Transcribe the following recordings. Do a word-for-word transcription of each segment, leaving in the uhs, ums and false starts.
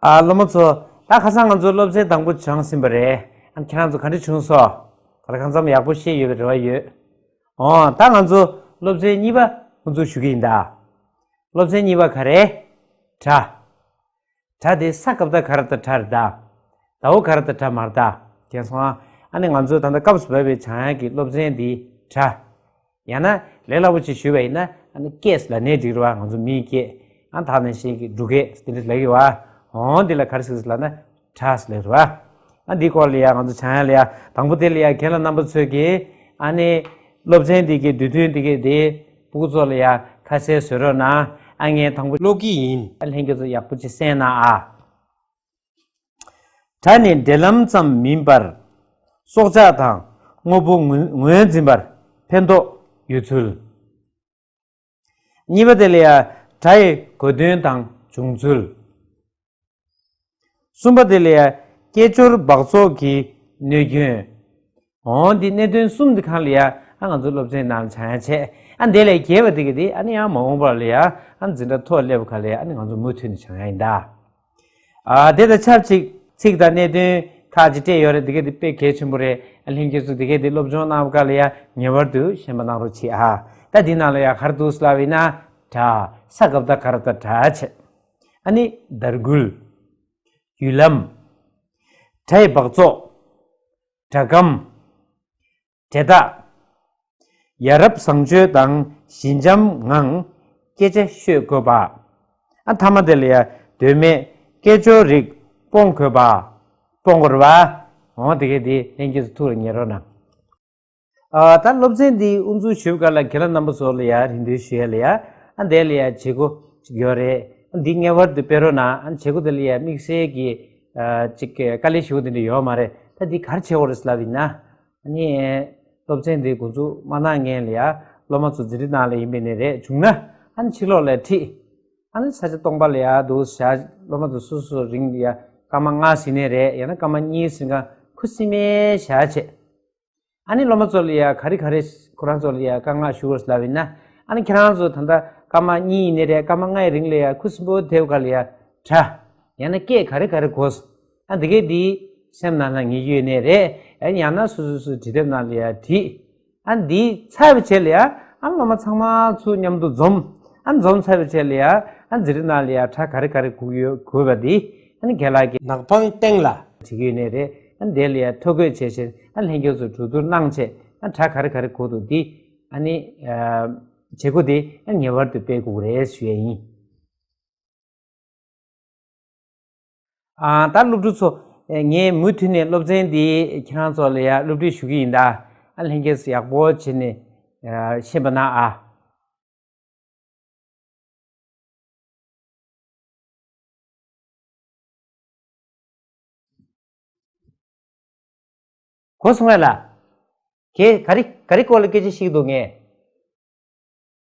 ཨ། སློབ་མ་ཚོ། ད་ཁ་སང་ང་ཚོ་སློབ་ཚན་དང་པོ་སྦྱངས་ཟིན་པ་རེད། ཨ། ཁྱེད་རང་ཚོ་ག་འདྲ་བྱུང་སོང་། ག་ལ་གང་འཚམ་ཡག་པོ་ཤེས་ཡོད་པའི་རེ་བ་ཡོད། འོ། ད་ང་ཚོ་སློབ་ཚན་གཉིས་པ་འགོ་འཛུགས་ཞུ་གི་ཡིན་ད། སློབ་ཚན་གཉིས་པ་ག་རེ། སྒྲ། སྒྲ་དེ་ས་ག་བཏགས་སྒ་ར་བཏགས་སྒྲ་རེད་ད། ཟླ་བ་ག་ར་བཏགས་སྒྲ་མ་རེད་ད། མཁྱེན་སོང་ཨ། ཨ་ནི་ང་ཚོ་ད་ལྟ་སྐབས་སུ་བབས་པའི་སྦྱང་ཡག་གི་སློབ་ཚན་འདི་སྒྲ། ཡང་ན་ལས་སླ་པོ་ཅིག་ཞུས་པ་ཡིན་ན། ཨ་ནི་སྐད་ལབ་ནའི་འགྲིག་རེད་བ། ང་ཚོ་མིའི་སྐད། ཨ། ད་ནང་བཞིན་གྱི་འབྲུག་སྐད་དེ་འདྲ་ལབ་ཀྱི་བ། འོ། འདི་ལ་ག་རེ་ཟེར་ལབ་ན་སྒྲ་ཟེར་ལབ་རེད་བ། ཨ། འདིའི་སྐོར་ལ་ཡ་ང་ཚོ་སྦྱང་ཡག་ལ་ཡ། དང་པོ་དེ་ལ་ཡ་རྒན་ལགས་རྣམ་པ་ཚོས་ཀྱིས། ཨ་ནི་སློབ་ཚན་འདི་གི་དུས་སྟོན་འདི་གི་དེ་ཕྲུ་གུ་ཚོ་ལ་ཡ་ཁ་གསལ་བཟོ་རོགས་གནང་། ཨ། ངས་དང་པོ་ཀློག་གི་ཡིན། ཨ། ལྷན་རྒྱས་ཚོ་ཡག་པོ་ཅིག་གསན་གནང་ཨ། སྒྲ་ནི་འབྲེལ་ལམ་ཙམ་མིན་པར། སྲོག་ཆགས་དང་དངོས་པོ་ངོས་ངོས་འཛིན་པར་ཕན་ཐོགས་ཡོད་ཚུལ། གཉིས་པ་དེ་ལ་ཡ། སྒྲ་ཡི་གོ་དོན་དང་བྱུང་ཚུལ། གསུམ་པ་དེ་ལ་ཡ། སྐད་ཅོར་སྦགས་བཙོག་གི་གནོད་སྐྱོན། འོ། འདི་གནད་དོན་གསུམ་འདི་སྒང་ལ་ཡ། ཨ། ང་ཚོ་སློབ་ཚན་ནང་ལ་སྦྱང་ཡག་བྱས། ཨ། དེ་ལས་བརྒྱད་པ་དེ་གི་དེ། ཨ་ནི་ཡང་མ་འོངས་པ་ལ་ཡ། ཨ། འཛིན་གྲྭ་མཐོ་སླེབས་པ་སྒང་ལ་ཡ། ཨ་ནི་ང་ཚོ་མུ་མཐུད་ནས་སྦྱང་ཡག་ཡིན་ད། ཨ། དེ་དང་ཆབས་ཅིག་ཚིག་དང་གནད་དོན་ཁག་ཅིག་སྤྲད་ཡོད་རེད། འདི་ག་དེ་དཔེ་གལ་ཆེན་པོ་རེད། ཨ། ལྷན་རྒྱས་ཚོ་འདི་ག་དེ་སློབ་སྦྱོང་གནང་བ་སྒང་ལ་ཡ་ངེས་པར་དུ་ཤེས་པ་གནང་རོགས་གྱིས་ཨ། ད་འདི་ནང་ལ་ཡ་ག་རེ་འདུག་ཟེར་ལབ་པ་ཡིན་ན། སྒྲ། ས་ག་བཏགས་སྒ་ར་བཏགས་སྒྲ་བྱས། ཨ་ནི་དར་སྐུད། རྒྱུ་ལམ། སྒྲ་ཡི་སྦགས་བཙོག་སྒྲ་སྐམ། འབྲེལ་ཐག་ཡ་རབས་བཟང་སྤྱོད་དང་ཞི་འཇམ་ངང་སྐད་ཆ་ཤོད་དགོས་པ། ཨ། མཐའ་མ་དེ་ལ་ཡ། དོན་མེད་སྐད་ཅོར་རིགས་སྤོང་དགོས་པ། སྤོང་དགོས་རེད་བ། འོ། དེ་ག་དེ་ལྷན་རྒྱས་ཚོ་ཐུགས་ལ་ངེས་རོགས་གནང་། ཨ། ད་སློབ་ཚན་འདི་དབུ་འཛུགས་ཞུ་བ་སྒང་ལ་རྒན་ལགས་རྣམ་པ་ཚོ་ལ་ཡ་རེ་འདུན་ཞུ་ཡག་ལ་ཡ། ཨ། འདི་ལ་ཡ་བྱེད་སྒོ་ཅིག་ཡོད་རེད། ཨ། འདི་ངེས་པར་དུ་སྤེལ་རོགས་གནང་། ཨ། བྱེད་སྒོ་དེ་ལ་ཡ་དམིགས་བསལ་གྱི། ཨ། ཅིག་དཀའ་ལས་ཞུ་དགོས་དེ་འདྲ་ཡོད་མ་རེད། ད་འདི་ག་རེ་བྱེད་དགོས་རེད་ཟེར་ལབ་པ་ཡིན་ན། ཨ་ནི་སློབ་ཚན་འདི་འགོ་འཛུགས་མ་གནང་སྔོན་ལ་ཡ། སློབ་མ་ཚོ་འཛིན་གྲྭ་ནང་ལ་ཡིན་པ་ཡིན་ནའི་རེད། བྱུང་ན། ཨ་ནི་ཕྱི་ལོགས་ལ་ཁྲིད། ཨ་ནི་ས་ཆ་སྟོང་པ་ལ་ཡ་འདུག་བཞག་སློབ་མ་ཚོ་སོ་སོ་རང་ལ་ཡ་སྐར་མ་ལྔ་ཟིན་ནའི་རེད། ཡང་ན་སྐར་མ་གཉིས་ཟིན་ག་ཁུ་སིམ་མེར་བཞག་བྱས། ཨ་ནི་སློབ་མ་ཚོ་ལ་ཡ་ག་རེ་ག་རེ་ཁོ་རང་ཚོ་ལ་ཡ་བཀའ་མངགས་ཞུ་དགོས་ལབ་ཡིན་ན། ཨ་ནི་ཁྱེད་རང་ཚོ་ད་ལྟ་སྐར་མ་གཉིས་ཡིན་ནའི་རེད། སྐར་མ་ལྔ་ཡི་རིང་ལ་ཡ་ཁུ་སིམ་པོ་དེ་སྒང་ལ་ཡ་སྒྲ། ཡང་ན་སྐད་ག་རེ་ག་རེ་གོ། ཨ། འདི་ག་དེ་སེམས་ནང་ལ་ངེས་ཀྱི་ཡོད་ནའི་རེད། ཨ། ཡང་ན་སོ་སོ་སོའི་འབྲི་དེབ་ནང་ལ་ཡ་བྲིས། ཨ། འདི་ཚར་བའི་རྗེས་ལ་ཡ། ཨ། སློབ་མ་ཚང་མ་ཚུར་མཉམ་དུ་འཛོམས། ཨ། འཛོམས་ཚར་བའི་རྗེས་ལ་ཡ། ཨ། འཛིན་གྲྭ་ནང་ལ་ཡ་སྒྲ་ག་རེ་ག་རེ་གོ་གི་ཡོད་གོ་བ་འདི། ཨ་ནི་རྒན་ལགས་ཀྱིས་ནག་པང་སྟེང་ལ་བྲིས་ཀྱི་ཡོད་ནའི་རེད། ཨ། འདི་ལ་ཡ་ཐོ་འགོད་བྱས་བྱས། ཨ། ལྷན་རྒྱས་ཚོ་གྲོས་བསྡུར་གནང་བྱས། ཨ། སྒྲ་ག་རེ་ག་རེ་གོ་འདུག་འདི། ཨ་ནི། ཨ། བྱེད་སྒོ་འདི། ཨ། ངེས་པར་དུ་སྤེལ་དགོས་རེད་ཞུ་ཡ་ཡིན། ཨ། ད་སློབ་ཕྲུག་ཚོ། ཨེ། ངས་མུ་མཐུད་ནས་སློབ་ཚན་འདི་ཁྱེད་རང་ཚོ་ལ་ཡ་སློབ་ཁྲིད་ཞུ་གི་ཡིན་ད། ཨ། ལྷན་རྒྱས་ཚོ་ཡག་པོ་བྱས་ནས། ཨ། ཤེས་པ་གནང་ཨ། གོ་སོང་ངས་ལ། ཁྱེད་ག་རེ་ག་རེ་སྐོར་ལ་སྐད་ཆ་བཤད་ཀྱི་འདུག་ངས།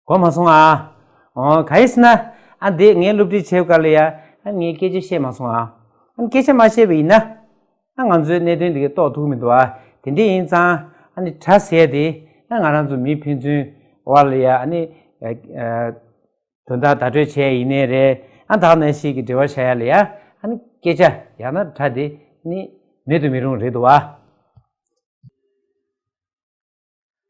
གོ་མ་སོང་ཨ། འོ། ག་ཡིན་ཟེར་ན། ཨ། འདི་ངས་སློབ་ཁྲིད་བྱེད་སྐབས་ལ་ཡ། ཨ། ངས་སྐད་ཆ་བཤད་མ་སོང་ཨ། ཨ། སྐད་ཆ་མ་བཤད་པ་ཡིན་ན། ཨ། ང་ཚོའི་གནད་དོན་འདི་ག་རྟོགས་ཐུབ་ཀྱི་མི་འདུག་ཨ། དེ་འདྲ་ཡིན་ཙང་། ཨ་ནི་སྒྲ་ཟེར་དེ། ཨ། ང་རང་ཚོ་མི་ཕན་ཚུན་བར་ལ་ཡ། ཨ་ནི། ཨ། ཨ། དོན་དག་བརྡ་སྤྲོད་བྱས་ཡིན་ནའི་རེད། ཨ། ད་ག་ནང་བཞིན་གྱི་འབྲེལ་བ་བྱ་ཡ་ལ་ཡ། ཨ་ནི་སྐད་ཆ་ཡང་ན་སྒྲ་དེ་ནི་མེད་དུ་མི་རུང་རེད་འདུག་བ།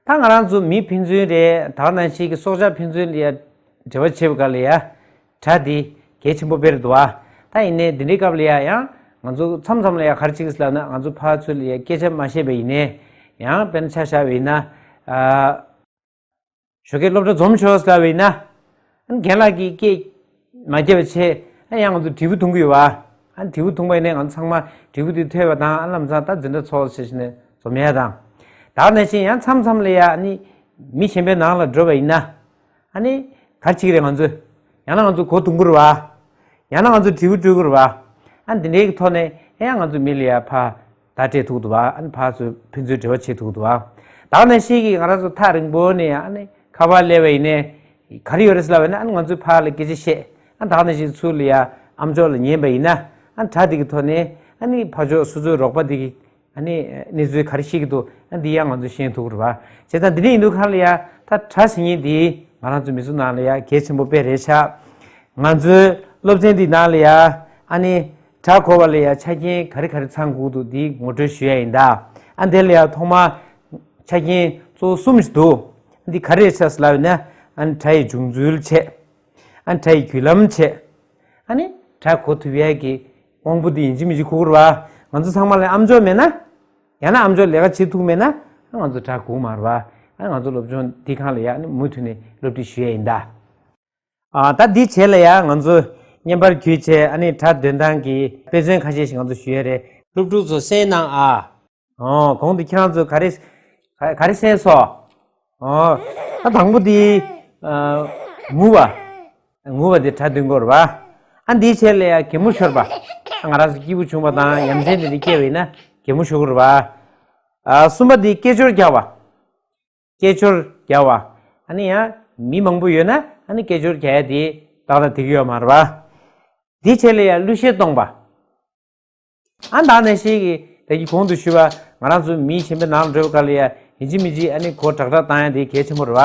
ད་ང་རང་ཚོ་མི་ཕན་ཚུན་རེད། ད་ག་ནང་བཞིན་གྱི་སྲོག་ཆགས་ཕན་ཚུན་ལ་ཡ་འབྲེལ་བ་བྱེད་པ་སྒང་ལ་ཡ། སྒྲ་དེ་གལ་ཆེན་པོ་དཔེ་རེད་འདུག་བ། ད་ཡིན་ནའི་འདི་འདྲའི་སྐབས་ལ་ཡ་ཡང་ང་ཚོ་མཚམས་མཚམས་ལ་ཡ་ག་རེ་བྱེད་ཀྱི་ཟེར་ལབ་ན། ང་ཚོ་ཕར་ཚུར་ལ་ཡ་སྐད་ཆ་མ་བཤད་པ་ཡིན་ནའི། ཡང་དཔེར་ན་ཆ་བཞག་པ་ཡིན་ན། ཨ། ཞོགས་ཀས་སློབ་གྲྭ་འཛོམས་ཤོག་ཟེར་བ་ཡིན་ན། ཨ་ནི་རྒན་ལགས་ཀྱིས་སྐད་མ་བརྒྱབ་པ་བྱས། ཨ། ཡང་ང་ཚོ་དྲིལ་བུ་ཐུང་གི་ཡོད་བ། ཨ། དྲིལ་བུ་ཐུང་བ་ཡིན་ནའི་ང་ཚོ་ཚང་མ་དྲིལ་བུ་དེ་ཐོས་པ་དང་། ཨ། ལམ་སང་ད་འཛིན་གྲྭ་ཚོགས་ཟེར་བྱས་ནས་འཛོམས་ཡ་དང་། ད་ག་ནང་བཞིན་ཡང་མཚམས་མཚམས་ལ་ཡ། ཨ་ནི་མི་གཞན་པའི་ནང་ལ་འགྲོ་བ་ཡིན་ན། ཨ་ནི་ག་རེ་བྱེད་ཀྱི་རེད་ང་ཚོས། ཡང་ན་ང་ཚོ་གོ་ཐུང་གི་རེད་བ། ཡང་ན་ང་ཚོ་དྲིལ་བུ་དཀྲོལ་གི་རེད་བ། ཨ། འདི་འདྲའི་གི་ཐོག་ནས་ཡང་ང་ཚོ་མི་ལ་ཡ་ཕར་བརྡ་སྤྲད་ཐུབ་འདུག་བ། ཨ་ནི་ཕར་ཚུར་ཕན་ཚུན་འབྲེལ་བ་བྱེད་ཐུབ་འདུག་བ། ད་ག་ནང་བཞིན་གྱི་ང་རང་ཚོ་ཐག་རིང་པོ་ནས་ཨ་ནི་ཁ་པར་སླེབས་པ་ཡིན་ནའི། ག་རེ་ཡོད་རེད་ཟེར་ལབ་པ་ཡིན་ན། ཨ་ནི་ང་ཚོས་ཕར་ལ་སྐད་ཆ་བཤད། ཨ། ད་ག་ནང་བཞིན་ཚུར་ལ་ཡ་ཨ་མཆོག་ལ་ཉན་པ་ཡིན་ན། ཨ། སྒྲ་འདི་གི་ཐོག་ནས་ཨ་ནི་ཕར་ཕྱོགས་སོ་སོའི་རོགས་པ་འདི་གི། ཨ་ནི་གནས་ཚུལ་ག་རེ་ཤེས་ཀྱི་འདུག་ཨ། འདི་ཡང་ང་ཚོས་ཤེས་ཐུབ་ཀྱི་རེད་བ། བྱས་ཙང་འདི་འདྲ་ཡིན་དུས་སྒང་ལ་ཡ། ད་སྒྲ་ཟེར་མཁན་འདི་ང་རང་ཚོ་མི་ཚོ་ནང་ལ་ཡ་གལ་ཆེན་པོ་དཔེ་རེད་ཤག་ང་ཚོའི་སློབ་ཚན་འདི་ནང་ལ་ཡ། ཨ་ནི་ སྒྲ་གོ་བ་ལ་ཡ་ཆ་རྐྱེན་ག་རེ་ག་རེ་ཚང་དགོས་འདུག་འདི་ངོ་སྤྲོད་ཞུ་ཡ་ཡིན་ད། ཨ་འདི་ལ་ཡ་ཐོག་མ་ཆ་རྐྱེན་གཙོ་བོ་གསུམ་ཞིག་འདུག་འདི་ག་རེ་ཆགས་ལབ་ན། ཨ་ནི་སྒྲ་ཡི་འབྱུང་ཚུལ་བྱས། ཨ་ནི་སྒྲ་ཡི་རྒྱུད་ལམ་བྱས། ཨ་ནི་སྒྲ་གོ་ཐུབ་ཡ་གི་དབང་པོ་འདི་ཡིན་གཅིག་མིན་གཅིག་ཁུག་ར་བ། ང་ཚོ་ཚང་མ་ལ་ཨམ་ཅོག་མེད་ན། ཡང་ན་ཨམ་ཅོག་ལས་ཀ་བྱེད་ཐུབ་མེད་ན། ང་ཚོ་སྒྲ་གོ་མ་ར་བ། ཨ་ང་ཚོ་སློབ་སྦྱོང་འདི་སྒང་ལ་ཡ་ཨ་ནི་མུ་མཐུད་ནས་སློབ་ཁྲིད་ཞུ་ཡ་ཡིན་ད། ཨ་ད་འདི་བྱས་ལ་ཡ་ང་ཚོ་བརྙན་པར་བརྒྱུད་བྱས། ཨ་ནི་སྒྲ་འདོན་སྟངས་ཀྱི་དཔེ་མཚོན་ཁ་ཤས་ཤིག་ང་ཚོ་ཞུ་ཡ་རེད། སློབ་ཕྲུག་ཚོ་གསན་གནང་ཨ། ཨོ་གོང་དུ་ཁྱེད་རང་ཚོ་ག་རེ་ག་ག་རེ་གསན་སོང་། ཨོ་ད་དང་པོ་འདི་ཨ་ངུ་བ། ངུ་བ་འདི་སྒྲ་འདོན་དགོས་རེད་པ། ཨ་འདི་བྱས་ལ་ཡ་གད་མོ་ཤོར་བ། ཨ་ང་རང་ཚོ་སྐྱིད་པོ་བྱུང་བ་དང་ཡ་མཚན་དེ་འདྲ་སྐྱེས་པ་ཡིན་ན་གད་མོ་ཤོར་དགོས་རེད་པ། ཨ་གསུམ་པ་འདི་སྐད་ཅོར་རྒྱག་བ། སྐད་ཅོར་རྒྱག་བ། ཨ་ནི་ཡང་མི་མང་པོ་ཡོད་ན་ཨ་ནི་སྐད་ཅོར་རྒྱག་ཡ་དེ་ཏག་ཏག་འགྲིག་གི་ཡོད་མ་རེད་པ། དེ་བྱས་ལ་ཡང་གླུ་གཞས་གཏོང་བ། ཨ་ད་ནང་བཞིན་གྱི་ད་གིན་གོང་དུ་ཞུས་པ། ང་རང་ཚོ་མི་གཞན་པའི་ནང་འགྲོ་བའི་སྐབས་ལ་ཡང་ཡིན་གཅིག་མིན་གཅིག་ཨ་ནི་གོ་དྲག་དྲག་བཏང་ཡ་དེ་གལ་ཆེན་པོ་རེད་པ།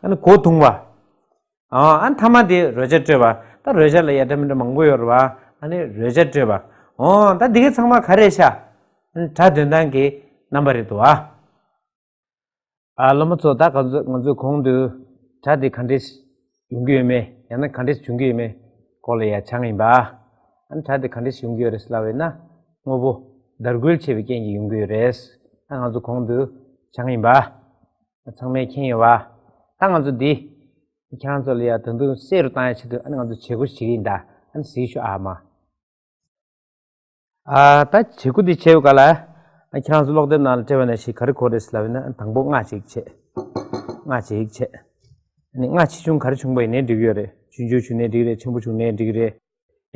ཨ་ནི་གོ་བརྡུང་བ། ཨ་ཨ་མཐའ་མ་དེ་རོལ་ཆ་སྤྲོད་པ། ད་རོལ་ཆ་ལ་ཡ་འདྲ་མི་འདྲ་མང་པོ་ཡོད་རེད་པ། ཨ་ནི་རོལ་ཆ་སྤྲོད་པ། ཨོ་ད་འདི་གའི་ཚང་མ་ག་རེ་ཤག་ཨ་ནི་སྒྲ་འདོན་སྟངས་ཀྱི་རྣམ་པ་རེད་འདུག་ཨ། ཨ་སློབ་མ་ཚོ། ད་ང་ཚོ་ང་ཚོས་གོང་དུ་སྒྲ་དེ་ག་འདྲས་ཡོང་གི་ཡོད་མེད། ཡང་ན་ག་འདྲས་བྱུང་གི་ཡོད་མེད་སྐོར་ལ་ཡ་སྦྱངས་ཡིན་པ། ཨ་ནི་སྒྲ་དེ་ག་འདྲས་ཡོང་གི་ཡོད་རེད་ལབ་པ་ཡིན་ན། དངོས་པོ་དར་རྒུད་ཆེ་བའི་རྐྱེན་གྱིས་ཡོང་གི་ཡོད་རེད། ཨ་ང་ཚོ་གོང་དུ་སྦྱངས་ཡིན་པ། ཚང་མས་མཁྱེན་ཡོད་པ། ད་ང་ཚོ་འདི་ཁྱེད་རང་ཚོ་ལ་ཡ་ད་དུང་གསལ་རུ་བཏང་ཡ་ཆེད་དུ་ཨ་ནི་ང་ཚོ་བྱེད་སྒོ་ཞིག་བྱེད་ཀྱི་ཡིན་ད། ཨ་ནི་གཟིགས་ཤོག་ཨ་མ། ཨ་ད་བྱེད་སྒོ་འདི་བྱེད་པའི་སྐབས་ལ། ཨ་ཁྱེད་རང་ཚོ་ཀློག་དེབ་ནང་ལ་བལྟས་པ་ནང་བཞིན་ག་རེ་དགོས་རེད་ལབ་ན། དང་པོ་རྔ་ཅིག་བྱེད། རྔ་ཅིག་བྱེད། ཨ་ནི་རྔ་ཆེ་ཆུང་ག་རེ་བྱུང་པ་ཡིན་ནའི་འགྲིག་ཡོད་རེད། ཆུང་ཆུང་བྱུང་ནའི་འགྲིག་རེད། ཆེན་པོ་བྱུང་ནའི་འགྲིག་རེད།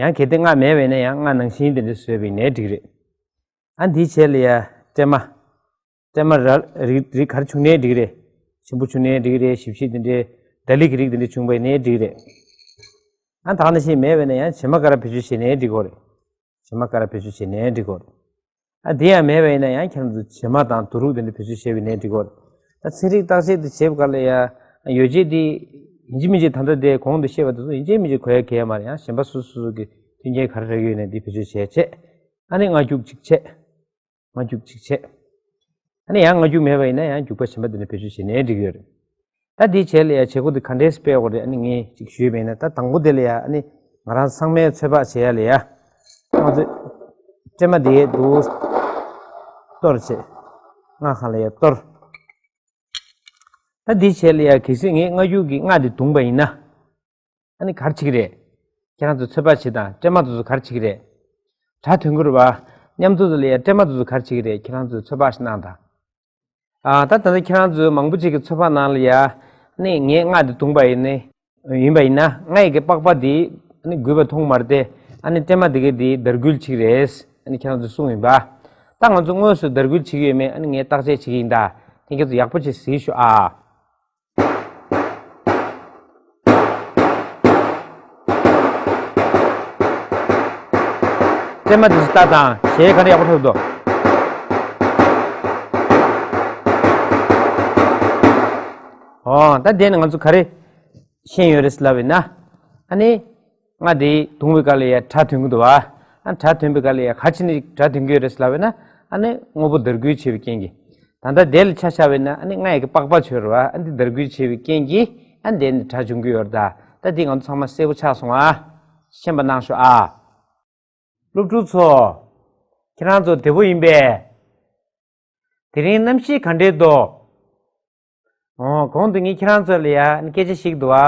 ཡང་གལ་ཏེ་རྔ་མེད་པ་ཡིན་ན་ཡང་རྔ་ནང་བཞིན་དེ་འདྲ་བཟོས་པ་ཡིན་ནའི་འགྲིག་རེད། ཨ་འདིའི་རྗེས་ལ་ཡ་སྲན་མ། སྲན་མ་ར་རིགས་རིགས་ག་རེ་བྱུང་ནའི་འགྲིག་རེད། ཆེན་པོ་བྱུང་ནའི་འགྲིག་རེད། ཞིབ་ཞིབ་དེ་འདྲའི་ད་ལི་གི་རིགས་དེ་འདྲ་བྱུང་པ་ཡིན་ནའི་འགྲིག་རེད། ཨ་ད་ག་ནང་བཞིན་མེད་པ་ཡིན་ན་ཡང་བྱེ་མ་དཀར་བེད་སྤྱོད་བྱས་ནའི་འགྲིག་གི་རེད། བྱེ་མ་དཀར་བེད་སྤྱོད་བྱས་ནའི་འགྲིག་གི་རེད། ཨ་དེ་ཡང་མེད་པ་ཡིན་ན་ཡང་ཁྱེད་རང་ཚོ་བྱེ་མ་དང་དུ་རུག་དེ་འདྲ་བེད་སྤྱོད་བྱས་པ་ཡིན་ནའི་འགྲིག་གི་རེད། ད་ཚན་རིག་བརྟག་དཔྱད་དེ་བྱེད་པའི་སྐབས་ལ་ཡ་ཡོ་བྱད་དེ་ཡིན་གཅིག་མིན་གཅིག་ད་ལྟ་དེ་གོང་དུ་བཤད་པ་དེ་ཚོ་ཡིན་གཅིག་མིན་གཅིག་གོ་ཡ་གལ་ཡོད་མ་རེད། ཡང་གཞན་པ་སོ་སོ་སོ་སོ་གི་མཐུན་རྐྱེན་ག་རེ་རག་གི་ཡོད་ནའི་དེ་བེད་སྤྱོད་བྱས་བྱས། ཨ་ནི་རྔ་རྒྱུག་ཅིག་བྱས། རྔ་རྒྱུག་ཅིག་བྱས། ཨ་ནི་ཡང་རྔ་རྒྱུག་མེད་པ་ཡིན་ན་ཡང་རྒྱུག་པ་གཞན་པ་དེ་འདྲ་བེད་སྤྱོད་བྱས་ནའི་འགྲིག་ཡོད་རེད། ད་འདིའི་རྗེས་ལ་ཡ་བྱེད་སྒོ་འདི་ག་འདྲས་སྤེལ་དགོས་རེད། ཨ་ནི་ངས་ཅིག་ཞུས་པ་ཡིན་ན། ད་དང་པོ་དེ་ལ་ཡ་ཨ་ནི་ང་རང་ཚང་མའི་ཚོད་དཔག་བྱེད་ཡ་ལ་ཡ། ང་ཚོས་སྲན་མ་འདི་འདུག་གཏོར་བྱས། རྔ་ཁ་ལ་ཡ་གཏོར། ད་འདིའི་རྗེས་ལ་ཡ་གལ་སྲིད་ངས་རྔ་རྒྱུག་གི་རྔ་འདི་བརྡུངས་པ་ཡིན་ན། ཨ་ནི་ག་རེ་བྱེད་ཀྱི་རེད། ཁྱེད་རང་ཚོ་ཚོད་དཔག་བྱེད་དང་། སྲན་མ་དེ་ཚོ་ག་རེ་བྱེད་ཀྱི་རེད། སྒྲ་ཐོན་གྱི་རེད་པ། མཉམ་དུ་ལ་ཡ་སྲན་མ་དེ་ཚོ་ག་རེ་བྱེད་ཀྱི་རེད། ཁྱེད་རང་ཚོས་ཚོད་དཔག་ཞིག་གནང་དང་། ཨ་ད་ད་ལྟ་ཁྱེད་རང་ཚོའི་མང་པོ་ཅིག་གི་ཚོད་དཔག་ནང་ལ་ཡ། ཨ་ནི་ངས་རྔ་འདི་བརྡུངས་པ་ཡིན་ནའི་ཡིན་པ་ཡིན་ན། རྔ་ཡི་གི་པགས་པ་འདི་ཨ་ནི་རྒུད་པ་མཐོང་མ་རེད་དེ། ཨ་ནི་སྲན་མ་འདི་གི་འདི་དར་རྒུད་བྱེད་ཀྱི་རེད། ཨ་ནི་ཁྱེད་རང་ཚོས་གསུངས་ཡིན་པ། ད་ང་ཚོ་དངོས་སུ་དར་རྒུད་བྱེད་ཀྱི་ཡོད་མེད་ཨ་ནི་ངས་བརྟག་དཔྱད་བྱེད་ཀྱི་ཡིན་ད། དེ་ཁྱེད་ཚོ་ཡག་པོ་བྱས་གཟིགས་ཤོག་ཨ། སྲན་མ་དེ་ཚོ་ལྟ་དང་། གཞས་ག་འདྲ་ཡག་པོ་ཐོབ་འདུག་ཨོ་ད་དེ་ནས་ང་ཚོ་ག་རེ་ཤེས་ཡོད་རེད་ལབ་ཡིན་ན། ཨ་ནི་རྔ་དེ་བརྡུངས་པའི་སྐབས་ལ་ཡ་སྒྲ་ཐོན་གྱི་འདུག་བ། ཨ་སྒྲ་ཐོན་པའི་སྐབས་ལ་ཡ་ག་རེ་བྱས་ནས་སྒྲ་ཐོན་གྱི་ཡོད་རེད་ལབ་ཡིན་ན། ཨ་ནི་དངོས་པོ་དར་རྒུད་བྱས་པའི་རྐྱེན་གྱིས། ད་ལྟ་དེ་ལ་ཆ་བཞག་པ་ཡིན་ན་ཨ་ནི་རྔ་ཡི་གི་པགས་པ་ཚོ་རེད་བ། ཨ་འདི་དར་རྒུད་བྱས་པའི་རྐྱེན་གྱིས་ཨ་འདི་ནས་སྒྲ་འབྱུང་གི་ཡོད་རེད་ད། ད་འདི་ང་ཚོ་ཚང་མ་གསལ་པོ་ཆགས་སོང་ཨ། ཤེས་པ་གནང་ཤོག་ཨ། སློབ་ཕྲུག་ཚོ། ཁྱེད་རང་ཚོ་བདེ་པོ་ཡིན་པས། དེ་རིང་གནམ་གཤིས་ག་འདྲས་འདུག་ཨོ་གོང་དུ་ངས་ཁྱེད་རང་ཚོ་ལ་ཡ་སྐད་ཆ་བཤད་ཀྱི་འདུག་ཨ།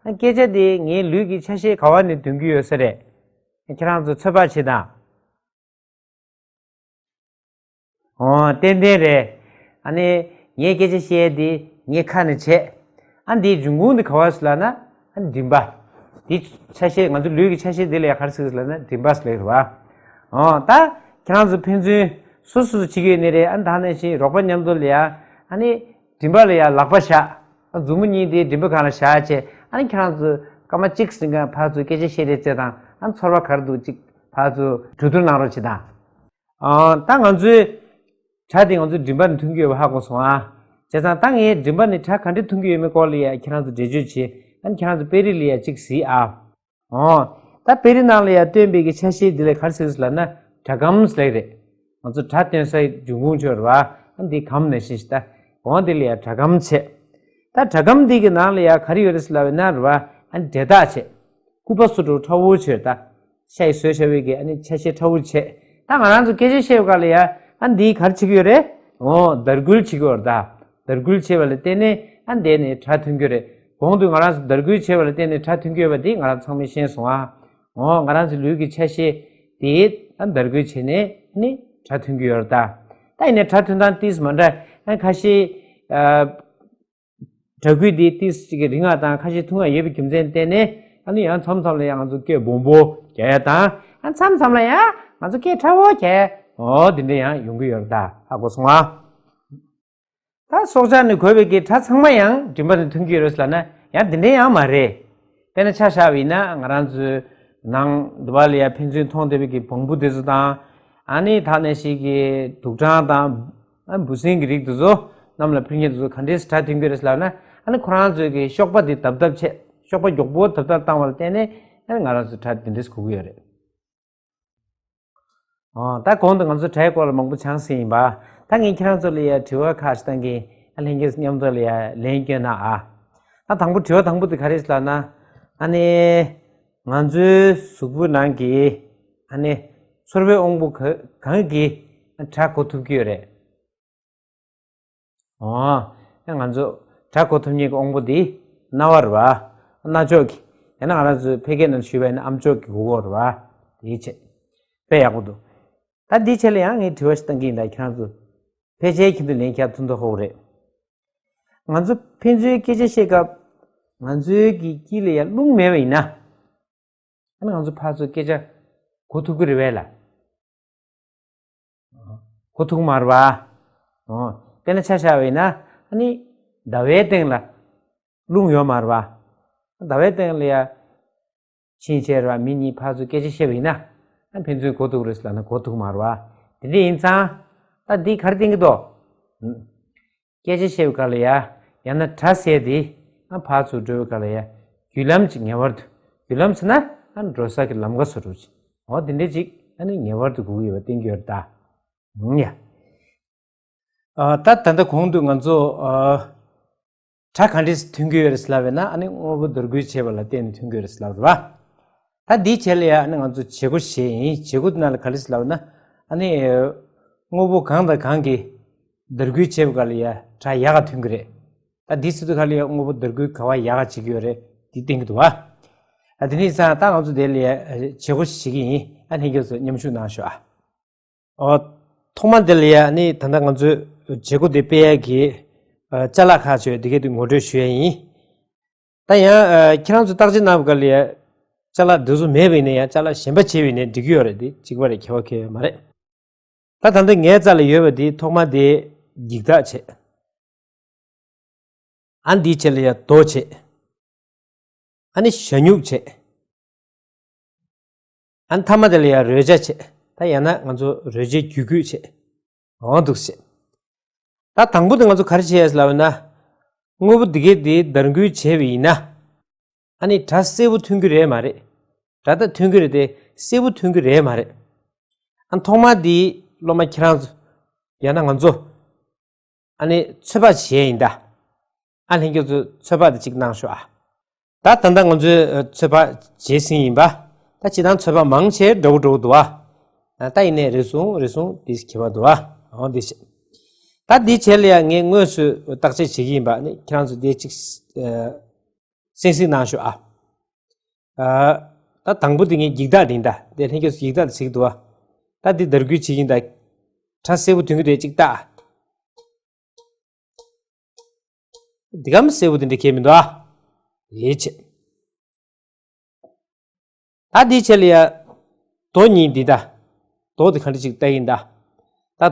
ཨ་སྐད་ཆ་དེ་ངའི་ལུས་ཀྱི་ཆ་ཤས་ག་བ་ནས་ཐོན་གྱི་ཡོད་ས་རེད། ཁྱེད་རང་ཚོ་ཚོད་དཔག་བྱེད་དང་། ཨོ་ཏན་ཏན་རེད། ཨ་ནི་ངས་སྐད་ཆ་བཤད་དེ་ངའི་ཁ་ནས་བྱས། ཨ་འདིའི་འབྱུང་ཁུངས་འདི་ག་བ་ཟེར་ལབ་ན། ཨ་མགྲིན་པ། འདི་ཆ་ཤས། ང་ཚོ་ལུས་ཀྱི་ཆ་ཤས་འདི་ལ་ཡ་ག་རེ་ཟེར་ལབ་ན་མགྲིན་པ་ཟེར་ལབ་ཀྱི་རེད་བ། ཨོ་ད་ཁྱེད་རང་ཚོ་ཕན་ཚུན་སོ་སོ་སོ་བྱེད་ཀྱི་ཡོད་ནི་རེད། ཨ་ད་ནང་བཞིན་རོགས་པ་མཉམ་དུ་ལ་ཡ། ཨ་ནི་མགྲིན་པ་ལ་ཡ་ལག་པ་བཞག་ཨ་མཛུབ་མོ་གཉིས་དེ་མགྲིན་པ་སྒང་ལ་བཞག་བྱས། ཨ་ནི་ཁྱེད་རང་ཚོ་སྐར་མ་གཅིག་རིང་ག་ཕར་ཚུར་སྐད་ཆ་བཤད་རེས་བྱེད་དང་། ཨ་ཚོར་བ་ག་རེ་འདུག་ཅིག་ཕར་ཚུར་གྲོས་བསྡུར་གནང་རོགས་བྱེད་དང་། ཨ་ད་ང་ཚོའི་སྒྲ་དེ་ང་ཚོའི་མགྲིན་པ་ནས་ཐོན་གྱི་ཡོད་པ་ཧ་གོ་སོང་ཨ། བྱས་ཙང་ད་ངས་མགྲིན་པ་ནས་སྒྲ་ག་འདྲས་ཐོན་གྱི་ཡོད་མེད་སྐོར་ལ་ཡ་ཁྱེད་རང་ཚོ་འགྲེལ་བརྗོད་བྱེད། ཨ་ནི་ཁྱེད་རང་ཚོ་དཔེ་རིས་ལ་ཡ་གཅིག་གཟིགས་ཨ། ཨོ། ད་དཔེ་རིས་ནང་ལ་ཡང་སྟོན་པའི་གི་ཆ་ཤས་འདི་ལ་ག་རེ་ཟེར་ལབ་ན་སྒྲ་སྒམ་ཟེར་ལབ་རེད། ང་ཚོ་སྒྲ་སྟོན་སའི་འབྱུང་ཁུངས་ཆོས་རེད་བ། ཨ་འདི་སྒམ་ནང་བཞིན་ཞིག་ད་གོང་འདི་ལ་ཡང་སྒྲ་སྒམ་བྱས། ད་སྒྲ་སྒམ་འདི་གི་ནང་ལ་ཡང་ག་རེ་ཡོད་རེད་ལབ་ན་རེད་བ། ཨ་འབྲེལ་ཐག་བྱས། སྐུད་པ་བཟོ་འདྲ་ཁྲ་བོ་བྱས་ད། ཤ་ཡི་བཟོས་བྱ་བའི་གི་ཨ་ནི་ཆ་ཤས་ཁྲ་བོ་བྱས། ད་ང་རང་ཚོ་སྐད་ཆ་བཤད་པའི་སྐབས་ལ་ཡ་ཨ་འདིས་ག་རེ་བྱེད་ཀྱི་ཡོད་རེད། འོ་དར་སྐུལ་བྱེད་ཀྱི་ཡོད་རེད་ད། དར་སྐུལ་བྱས་པ་ལ་བརྟེན་ནས་ཨ་འདས་ནས་སྒྲ་ཐོན་གྱི་ཡོད་རེད། གོང་དུ་ང་རང་ཚོ་དར་སྐུལ་བྱས་པ་ལ་བརྟེན་ནས་སྒྲ་ཐོན་གྱི་ཡོད་པ་འདི་ང་རང་ཚང་མས་ཤེས་སོང་ཨ། འོ་ང་རང་ཚོ་ལུས་ཀྱི་ཆ་ཤས་དེ་ཨ་དར་སྐུལ་བྱས་ནས་ཨ་ནི་སྒྲ་ཐོན་གྱི་ཡོད་རེད་ད། ད་ཡིན་ནའི་སྒྲ་ཐོན་སྟངས་ཏིས་མ་འདྲ་ཨ་ཁ་ཤས་ཨ། སྒྲ་སྐུད་འདི་ཏིས་གཅིག་གི་རིང་བ་དང་ཁ་ཤས་ཐུང་བ་ཡོད་པའི་རྒྱུ་མཚན་བརྟེན་ནས་ཨ་ནི་ཡང་མཚམས་མཚམས་ལ་ཡང་ང་ཚོ་སྐད་སྦོམ་པོ་རྒྱག་ཡ་དང་ཨ་མཚམས་མཚམས་ལ་ཡང་ང་ཚོ་སྐད་ཕྲ་བོ་རྒྱག་ཡ་འོ་འདི་འདྲ་ཡང་ཡོང་གི་ཡོད་རེད་ད། ཧ་གོ་སོང་ཨ། ད་སྲོག་ཆགས་ནས་གོ་བའི་སྐད་སྒྲ་ཚང་མ་ཡང་མགྲིན་པ་ནས་ཐོན་གྱི་ཡོད་རེད་ལབ་ན་ཡང་འདི་འདྲ་ཡང་མ་རེད། དཔེར་ན་ཆ་བཞག་པ་ཡིན་ན་ང་རང་ཚོའི་ནང་དུ་བ་ལ་ཡ་ཕན་ཚུན་མཐོང་བསྡད་པའི་གི་བོང་བུ་དེ་ཚོ་དང་ཨ་ནི་ད་ནས་ཤིག་གི་དུག་སྦྲང་དང་ཨ་འབུ་སྲིན་གྱི་རིགས་དེ་ཚོ་གནམ་ལ་འཕུར་མཁན་དེ་ཚོ་ག་འདྲས་སྒྲ་ཐོན་གྱི་རེད་ལབ་ན་ཨ་ནི་ཁོ་རང་ཚོའི་གི་གཤོག་པ་དེ་དབ་དབ་བྱས་གཤོག་པ་མགྱོགས་པོ་དབ་དབ་བཏང་བ་ལ་བརྟེན་ནས་ཨ་ནི་ང་རང་ཚོ་སྒྲ་དེ་འདྲས་གོ་གི་ཡོད་རེད། ཨོ། ད་གོང་དུ་ང་ཚོ་སྒྲའི་སྐོར་ལ་མང་པོ་སྦྱངས་ཟིན་ཡིན་པ། ད་ངས་ཁྱེད་རང་ཚོ་ལ་ཡ་དྲི་བ་ཁག་ཅིག་བཏང་གི་ཨ་ལྷན་རྒྱས་མཉམ་དུ་ལ་ཡ་ལན་སྐྱོན་ན་ཨ། ད་དང་པོ་དྲི་བ་དང་པོ་དེ་ག་རེ་ལབ་ན། ཨ་ནི། ང་ཚོའི་གཟུགས་པོའི་ནང་གི་ཨ་ནི། ཚོར་བའི་དབང་པོ་ག་གང་གིས་སྒྲ་གོ་ཐུབ་ཀྱི་ཡོད་རེད། ཨོ། ཡང་ང་ཚོ་སྒྲ་གོ་ཐུབ་མཁན་གྱི་དབང་པོ་འདི་རྣ་བ་རེད་བ། རྣ་ཅོག་གི་ཡང་ན་ང་རང་ཚོའི་ཕལ་སྐད་ནང་ཞུས་པ་ཡིན་ན་ཨམ་ཅོག་གི་མགོ་སྐོར་རེད་བ། དེའི་ཆེད། དཔེ་ཡག་པོ་འདུག་ད་འདིའི་ཆེད་ལ་ཡང་ངས་དྲི་བ་ཞིག་བཏང་གི་ཡིན་ད་ཁྱེད་རང་ཚོ། ཕལ་ཆེར་ཁྱེད་ཚོ་ལན་རྒྱག་ཐུབ་མདོག་ཁ་པོ་རེད། ང་ཚོ་ཕན་ཚུན་སྐད་ཆ་བཤད་སྐབས་ང་ཚོའི་གི་དཀྱིལ་ལ་ཡང་རླུང་མེད་པ་ཡིན་ན། ཨ་ནི་ང་ཚོ་ཕར་ཚུར་སྐད་ཆ་གོ་ཐུབ་ཀྱི་རེད་པས་ལ། གོ་ཐུབ་ཀྱི་མ་རེད་པ། ཨོ། དཔེར་ན་ཆ་བཞག་པ་ཡིན་ན་ཨ་ནི་ཟླ་བའི་སྟེང་ལ་རླུང་ཡོད་མ་རེད་པ། ཟླ་བའི་སྟེང་ལ་ཡ་ཕྱིན་ཆད་རེད་པ་མི་གཉིས་ཕར་ཚུར་སྐད་ཆ་བཤད་པ་ཡིན་ན་ཨ་ཕན་ཚུན་གོ་ཐུབ་ཀྱི་རེད་ཟེར་ལབ་ན་གོ་ཐུབ་ཀྱི་མ་རེད་པ། དེ་འདྲ་ཡིན་ཙང་ད་འདི་ག་རེ་བསྟན་གྱི་འདུག་སྐད་ཆ་བཤད་པའི་སྐབས་ལ་ཡ། ཡང་ན་སྒྲ་ཟེར་དེ། ཨ་ཕར་ཚུར་འགྲོ་བའི་སྐབས་ལ་ཡ། བརྒྱུད་ལམ་གཅིག་ངེས་པར་དུ། བརྒྱུད་ལམ་ཟེར་ན། ཨ་འགྲོ་ས་གི་ལམ་ཁ་བཟོ་འགྲོ་ཅིག་འོ་དེ་འདྲ་ཅིག་ཨ་ནི་ངེས་པར་དུ་དགོས་ཀྱི་ཡོད་པ་བསྟན་གྱི་ཡོད་རེད་ད། ཡ། ཨ་ད་ད་ལྟ་གོང་དུ་ང་ཚོ་ཨ། སྒྲ་ག་འདྲས་ཐོན་གྱི་ཡོད་རེད་ལབ་པས་ན་ཨ་ནི་དངོས་པོ་དར་རྒུད་བྱས་པ་ལ་བརྟེན་ནས་ཐོན་གྱི་ཡོད་རེད་ལབ་རེད་བ། ད་འདིའི་ཆེད་ལ་ཡ་ཨ་ནི་ང་ཚོ་བྱེད་སྒོ་བྱས་ཡིན། བྱེད་སྒོ་དེ་ནང་ལ་ག་རེ་ཟེར་ལབ་ན། ཨ་ནི། དངོས་པོ་གང་དང་གང་གིས་དར་རྒུད་བྱེད་པའི་སྐབས་ལ་ཡ་སྒྲ་ཡག་ག་ཐོན་གྱི་རེད། ད་འདི་ཟེར་དུས་སྐབས་ལ་ཡ་དངོས་པོ་དར་རྒུད་ག་བ་ཡག་ག་བྱེད་ཀྱི་ཡོད་རེད་འདི་བསྟན་གྱི་འདུག་བ། ཨ་དེ་ནས་ཡིན་ཙང་ད་ང་ཚོ་དེ་ལ་ཡ་བྱེད་སྒོ་ཞིག་བྱེད་ཀྱི་ཡིན། ཨ་ལྷན་རྒྱས་ཚོ་མཉམ་ཞུགས་གནང་ཤོག་ཨ། ཨོ། ཐོག་མ་དེ་ལ་ཡ་ནི་ད་ལྟ་ང་ཚོས་བྱེད་སྒོ་དེ་སྤེལ་ཡ་གི་ཨ་ཅ་ལག་ཁག་ཅིག་ཡོད། དེ་གས་དེ་ངོ་སྤྲོད་ཞུ་ཡ་ཡིན། ད་ཡང་ཨ་ཁྱེད་རང་ཚོ་བརྟག་དཔྱད་གནང་བའི་སྐབས་ལ་ཡ་ཅ་ལག་འདི་ཚོ་མེད་པ་ཡིན་ན་ཡང་ཅ་ལག་གཞན་པ་བྱས་པ་ཡིན་ན་འགྲིག་གི་ཡོད་རེད། དེ་གཅིག་པ་རེད། ཁྱད་པར་གང་ཡང་ཡོད་མ་རེད། ད་ད་ལྟ་ངའི་རྩ་ལ་ཡོད་པ་དེ་ཐོག་མ་དེ་འགྱིག་ཐག་བྱས། ཨ་འདིའི་ཆེད་ལ་ཡ་རྡོ་བྱས། ཨ་ནི་ཞ་སྨྱུག་བྱས། ཨ་ནི་མཐའ་མ་དེ་ལ་ཡ་རོལ་ཆ་བྱས། ད་ཡང་ན་ང་ཚོ་རོལ་ཆའི་རྒྱུད་སྐུད་བྱས། འོ་འདུག་བྱས། ད་དང་པོ་དེ་ང་ཚོ་ག་རེ་བྱས་ཡ་ཟེར་ལབ་ན། དངོས་པོ་འདི་གས་འདི་དར་རྒུད་བྱས་པ་ཡིན་ན། ཨ་ནི་སྒྲ་གསལ་པོ་ཐོན་གྱི་རེད་མ་རེད། སྒྲ་ད་ཐོན་གྱི་རེད་དེ་གསལ་པོ་ཐོན་གྱི་རེད་མ་རེད། ཨ་ཐོག་མ་འདི་སློབ་མ་ཁྱེད་རང་ཚོ། ཡང་ན་ང་ཚོ། ཨ་ནི་ཚོད་དཔག་བྱས་ཡིན་ད། ཨ་ལྷན་རྒྱས་ཚོ་ཚོད་དཔག་དེ་གཅིག་གནང་ཤོག་ཨ། ད་ད་ལྟ་ང་ཚོས་ཚོད་དཔག་བྱས་ཟིན་ཡིན་པ། ད་སྤྱིར་བཏང་ཚོད་དཔག་མང་ཆེ་འདྲ་བོ་འདྲ་བོ་འདུག་ཨ། ད་ཡིན་ནའི་རེ་ཟུང་རེ་ཟུང་དེ་ཁྱད་པར་འདུག་ཨ། འོ་དེ་བྱས། ད་དེའི་ཆེད་ལ་ཡང་ངས་དངོས་སུ་བརྟག་དཔྱད་བྱེད་ཀྱི་ཡིན་པ་ནི་ཁྱེད་རང་ཚོ་དེ་གཅིག་གསན་གཟིགས་གནང་ཤོག་ཨ། ཨ། ད་དང་པོ་དེ་ངས་འགྱིག་ཐག་འདི་ད་དེ་ལྷན་རྒྱས་ཚོ་འགྱིག་ཐག་དེ་གཟིགས་འདུག་ཨ། ད་འདི་དར་རྒུད་བྱེད་ཀྱི་ཡིན་ད། སྒྲ་གསལ་པོ་ཐོན་གྱི་འདུག་གཅིག་ལྟ། འདི་ག་མི་གསལ་པོ་དེ་འདྲ་གས་མི་འདུག་ཨ། ཡིད་ཆེས། ད་འདིའི་ཆེད་ལ་ཡ། རྡོ་གཉིས་འདི་ད། རྡོ་དེ་ག་འདྲ་ཅིག་ལྟ་གི་ཡིན་ད། ད།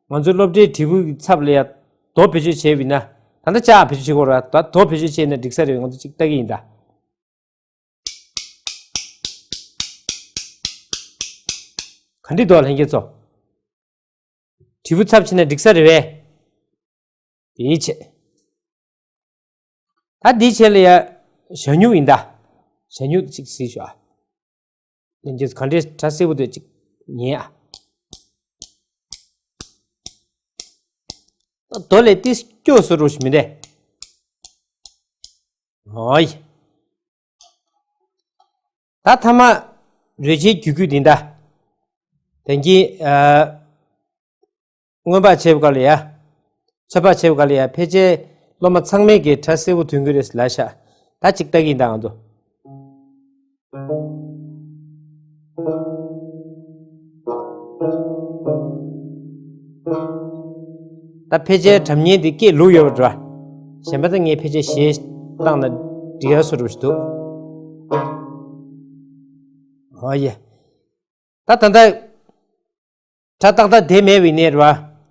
ང་ཚོའི་སློབ་གྲྭའི་དྲིལ་བུ་གི་ཚབ་ལ་ཡ། རྡོ་བེད་སྤྱོད་བྱས་པ་ཡིན་ན། ད་ལྟ་ལྕགས་བེད་སྤྱོད་བྱེད་དགོས་ར། ད་རྡོ་བེད་སྤྱོད་བྱས་ན་འགྲིག་ས་རེད། ང་ཚོ་ཅིག་ལྟ་གི་ཡིན་ད། ག་འདྲ་འདུག་ལྷན་རྒྱས་ཚོ། དྲིལ་བུ་ཚབ་བྱས་ན་འགྲིག་ས་རེད་པས། དེའི་ཆེད། ད་འདིའི་ཆེད་ལ་ཡ། ཞ་སྨྱུག་ཡིན་ད། ཞ་སྨྱུག་ཅིག་གཟིགས་ཤོག་ཨ། ལྷན་རྒྱས་ག་འདྲའི་སྒྲ་གསལ་པོ་འདུག་ཅིག་ཉན་ཨ། རྡོ་ལས་ཏིས་སྐྱོ་བཟོ་འདྲ་ཞིག་མི་འདུག་ཨོ་ཡ། ད་ཐ་མ་རོལ་ཆའི་རྒྱུད་སྐུད་འདི་འདྲ། དེང་གི་ཨ། མངོན་པ་བྱེད་པ་ག་ལ་ཡ། ཚོད་དཔག་བྱེད་པ་ག་ལ་ཡ། ཕལ་ཆེར་སློབ་མ་ཚང་མས་ཀྱི་སྒྲ་གསལ་པོ་ཐོན་གྱི་རེད་ལབ་ཤག་ད་ཅིག་ལྟ་གི་ཡིན་ད་ང་ཚོ། ད་ཕལ་ཆེར་སྒྲ་སྙན་འདི་སྐད་ལུག་ཡོད་པ་འདྲ། གཞན་པ་ད་ངས་ཕལ་ཆེར་གཞས་བཏང་ན་འགྲིག་ཡ་བཟོ་འདྲ་ཞིག་འདུག་ཨོ་ཡ། ད་ད་ལྟ། སྒྲ་ཏག་ཏག་བསྡད་མེད་པ་ཡིན་ནའི་རེད་བ།